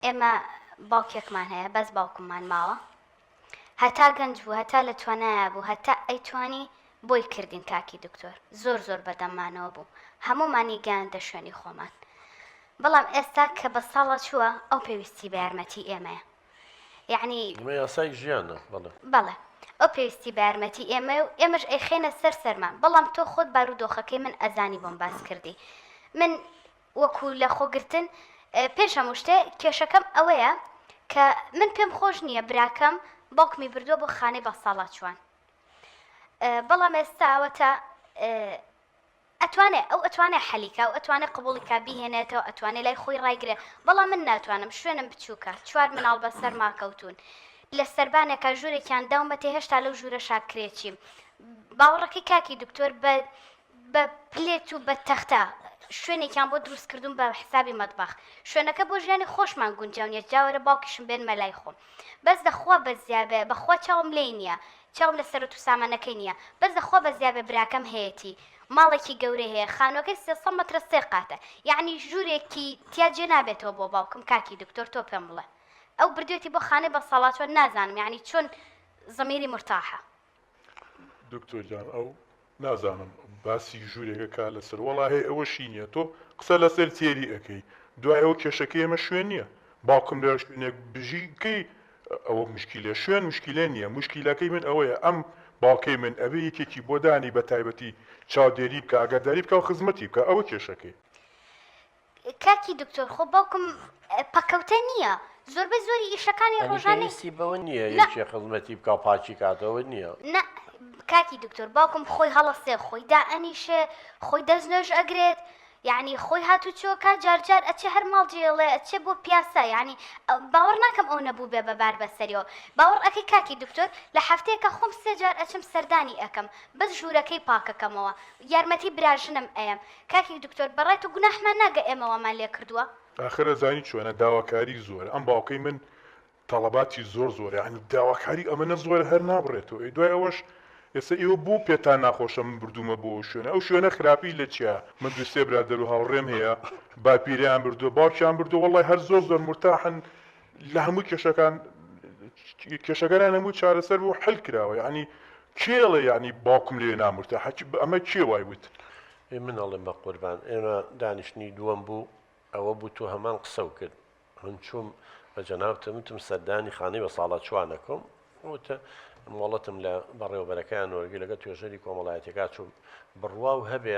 ئێمە باوکێکمان هەیە بەس باوکممان ماوە هەتا گەنج بوو هەتا لە توانایا بوو هەتا ئەیتوانی بۆی کردین کاکی دکتۆر زۆر زۆر بەدەممانەوە بوو هەموومانی گەیاندە شوێنی خۆمان بەڵام ئێستا کە بە ساڵە چووە ئەو پێویستی بە یارمەتی ئێمەیە یعنی ئەمە یاسای ژیانە بەڵێ. بەڵێ ئەو پێویستی بە یارمەتی ئێمەیە و ئێمەش ئەیخەینە سەر سەرمان بەڵام تۆ خۆت بارودۆخەکەی من ئەزانی بۆم باس کردی من وەکو لە خۆگرتن پێش هەموو شتێ کێشەکەم ئەوەیە کە من پێم خۆش نییە براکەم باوکمی بردووە بۆ خانەی بەساڵاچوان بەڵام ئێستا ئەوەتا ئەتوانێ ئەو ئەتوانێ حەلیکا و ئەتوانێ قبوڵی کا بیهێنێتەوە ئەتوانێ لای خۆی ڕایگرێ بەڵام من ناتوانم شوێنم بچووکە چوار مناڵ بەسەرما کەوتوون لە سەربانێکا ژوورێکیان داومەتێ هێشتا لەو ژوورە شاکرێچیم باوەڕەکەی کاکی دکتۆر بە بە پلێت و بە تەختە شوێنێکیان بۆ دروست کردوم بە حسابی مەتبەخ شوێنەکە بۆ ژیانی خۆشمان گونجاو نیە جاوەرە باوکیشم بێنمە لای خۆم بەس دەخوا بەزیابێ بەخوا چاوم لێی نیە چاوم لە سەرەت و سامانەکەی نیە بەس دەخوا بەزیابێ براکەم هەیەتی ماڵێکی گەورەی هەیە خانوەکەی 300 مەترە سێ قاتە یەعنی ژوورێکی تیا جێ نابێتەوە بۆ باوکم کاکی دکتۆر تۆ پێم بڵێ ئەو بردوێتی بۆ خانەی بەساڵاچوان نازانم یەعنی چۆن زەمیری مورتاحە. دکتۆر گیان ئەو نازانم باسی ژوورێک ئەکا لەسەر وەڵاهی ئەوەشی نیە تۆ قسە لەسەر تێری ئەکەی دوای ئەوە کێشەکەی ئێمە شوێن نیە باوکم لە شوێنێک بژی کەی ئەوە مشکیلە شوێن مشکیلە نیە مشکیلەکەی من ئەوەیە ئەم باوکەی من ئەبێ یەکێکی بۆ دانی بە تایبەتی چاودێری بکا ئاگاداری بکا و خزمەتی بکا ئەوە کێشەکەی. کاکی دکتۆر خۆ باوکم پەکەوتە نییە زۆربەی زۆری ئیشەکانی یانی ڕۆژانەی پێویستی بەوە نییە نا یەکێ خزمەتی بکا و پاکی کاتەوە نییە. نا کاکی دکتۆر باوکم خۆی هەڵەسێ خۆی دائەنیشێ خۆی دەست نوێژ ئەگرێت یعنی خۆی هاتوچۆ کا جار جار ئەچێ هەر ماڵ جێڵێ ئەچێ بۆ پیاسە یعنی باوەڕ ناکەم ئەو نەبوو بێ بە بار بەسەریەوە باوەڕ ئەکەی کاکی دکتۆر لە هەفتەیەکە خۆم سێ جار ئەچم سەردانی ئەکەم بەس ژوورەکەی پاکەکەمەوە یارمەتی براژنم ئەیەم کاکی دکتۆر بەڕای تۆ گوناحمان ناگە ئێمە وامان لێ کردووە؟ ئاخر ئەزانی چۆنە داواکاری زۆرە ئەم باوکەی من تەڵەباتی زۆر زۆرە یانی داواکاری ئەمەنە زۆرە هەر نابڕێتەوە ئەی دوای ئەوەش ئێستا ئێوە بۆ پێتان ناخۆشە من بردوومە بۆ ئەو شوێنە ئەو شوێنە خراپی لە چیا من دوو سێ برادەر و هاوڕێم هەیە باپیرەیان بردووە باوکیان بردووە وەڵای هەر زۆر زۆر مورتاحن لە هەموو کێشەکان کێشەکانیان هەموو چارەسەر بوو حل کراوە یعنی کێ ئەڵێ یعنی باوکم لێ نامورتاحە ئەمە کێ وای وت؟ ئێ من ئەڵێم بە قوربان ئێمە دانیشتنی دووەم بوو ئەوە بوو تۆ هەمان قسەو کرد من چووم بە جەنابتم وتم سەردانی خانەی بەساڵاچووان ئەکەم وتە مۆڵەتم لە بەڕێوەبەرەکەیان وەرگرت لەگەڵ توێژەری کۆمەڵایەتیەکە چووم بڕواو هەبێ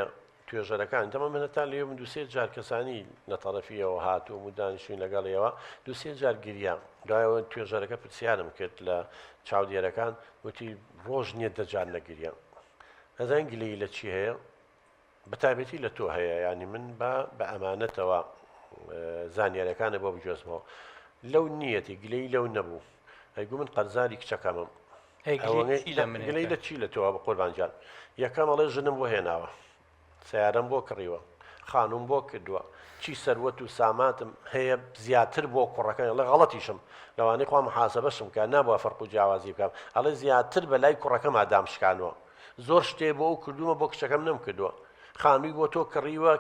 توێژەرەکان تەمام من هەتا لێوم دوو سێ جار کەسانی لە تەڕەفیەوە هاتووم و دانیشتوین لەگەڵیەوە دوو سێ جار گریام دوایەوە توێژەرەکە پرسیارم کرد لە چاودێرەکان وتی ڕۆژ نییە دە جار نەگریام ئەزان گلەیی لە چی هەیە بە تایبەتی لە تۆ هەیە یانی من بە بە ئەمانەتەوە زانیارەکانە بۆ بگوێزمەوە لەو نیەتی گلەی لەو نەبوو ئەیگو من قەرزاری کچەکەمم گلەی لە چی لە تۆ بە قوربانجان یەکەم ئەڵێ ژنم بۆ هێناوە سیارەم بۆ کڕیوە خانوم بۆ کردووە چی سەروەت و ساماتم هەیە زیاتر بۆ کوڕەکە ئەڵێ غەڵەتیشم لەوانەی خوا محاسبەشم کە نابووە فەرق و جیاوازی بکەم ئەڵێ زیاتر بە لای کوڕەکەما دامشکانوە زۆر شتێ بۆ ئەو کردوومە بۆ کچەکەم نەمکردووە خانووی بۆ تۆ کڕیوە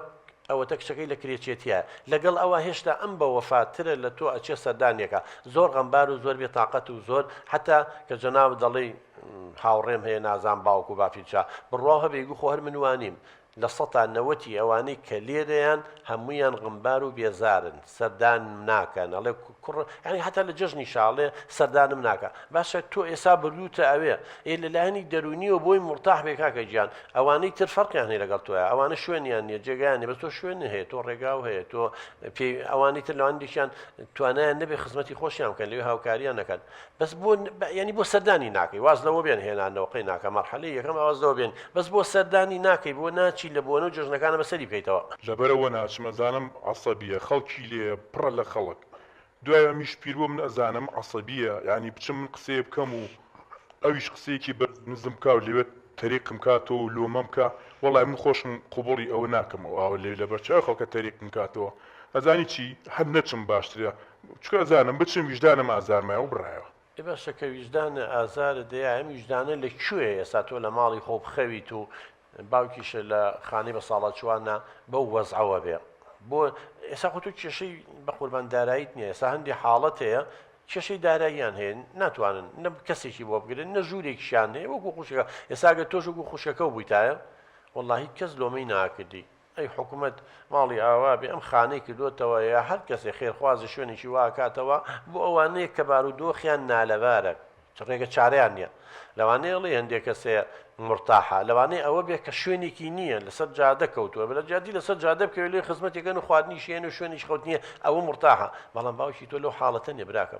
ئەوەتە کچەکەی لە کرێچێتیە لەگەڵ ئەوە هێشتا ئەم بە وەفاترە لە تۆ ئەچێ سەردانیەکە زۆر غەمبار و زۆر بێ تاقەت و زۆر حتا کە جەنابت دەڵێی هاوڕێم هەیە نازان باوک و باپیر چا بڕواو هەبێ گو خۆ هەر من وانیم لە سەتا نەوەتی ئەوانەی کە لێرەیان هەموویان غمبار و بێزارن سەردانم ناکەن ئەڵێ کوڕ یانی هەتا لە جەژنیشا ئەڵێ سەردانم ناکا باشە تۆ ئێسا بردووتە ئەوێ ئێ لە لایەنی دەروونیەوە بۆی مورتاح بێ کاکە گیان ئەوانەی تر فەرقیان هەیە لەگەڵ تۆیا ئەوانە شوێنیان نییە جێگایان نییە بەس تۆ شوێن هەیە تۆ ڕێگاو هەیە تۆ پێ ئەوانی تر لەوان دیکیان توانایان نەبێ خزمەتی خۆشیان بکەن لەوێ هاوکاریان نەکەن بەس بۆ یعنی بۆ سەردانی ناکەی واز لەوە بێن هێنانەوە قەی ناکە مەرحەلەی یەکەم واز لەوە بێن بەس بۆ سەردانی ناکەی بۆ ناچی لە بۆنە و جەژنەکانە بەسەری بکەیتەوە. لەبەرئەوە ناچم ئەزانم عەسەبیە خەڵکی لێیە پڕە لە خەڵک دوای ئەمیش پیر بووە من ئەزانم عەسەبیە یانی بچم من قسەیە بکەم و ئەویش قسەیەکی بەرز نزم بکا و لەوێ تەریقم کاتەوە و لۆمەم کا وەڵای من خۆشم قبوڵی ئەوە ناکەم ئەو ئاوە لەوێ لەبەر چاوی خەڵکە تەریقم کاتەوە ئەزانی چی هەر نەچم باشترە چونکە ئەزانم بچم ویژدانم ئازارمایە و بڕایەوە. ئێ باشە کە ویژدانە ئازارت دەیا ئەم ویژدانە لە کوێیە ئێستا تۆ لە ماڵی خۆ بخەویت و باوکیشت لە خانەی بەساڵاچووانە بەو وەزعەوە بێ. بۆ ئێستا خۆ تۆ کێشەی بە قوربان داراییت نییە ئێستا هەندی حاڵەت هەیە کێشەی داراییان هەیە ناتوانن نە کەسێکی بۆ بگرن نە ژوورێکیشیان هەیە وەکو خوشکەکە ئێستا گەر تۆش وەکو خوشکەکە بوویتایە وەڵاهی کەس لۆمەی ناکردی ئەی حکومەت ماڵی ئاوا بێ ئەم خانەی کردۆتەوە یا هەر کەسێ خێرخوازی شوێنێکی وا کاتەوە بۆ ئەوانەیە کە بارودۆخیان نالەبارە ڕێگە چارەیان نییە لەوانەیە ڵێ هەندێک کەس هەیە مرتاحە لەوانەیە ئەوە بێ کە شوێنێکی نییە لەسەر جادە کەوتووە بە لە جیاتی لەسەر جادە بکەوێت لێ خزمەتێکەن و خواردنیش هێن و شوێنیش خەوت نییە ئەوە مرتاحە بەڵام باوکی تۆ لەو حاڵەتە نییە براکەم.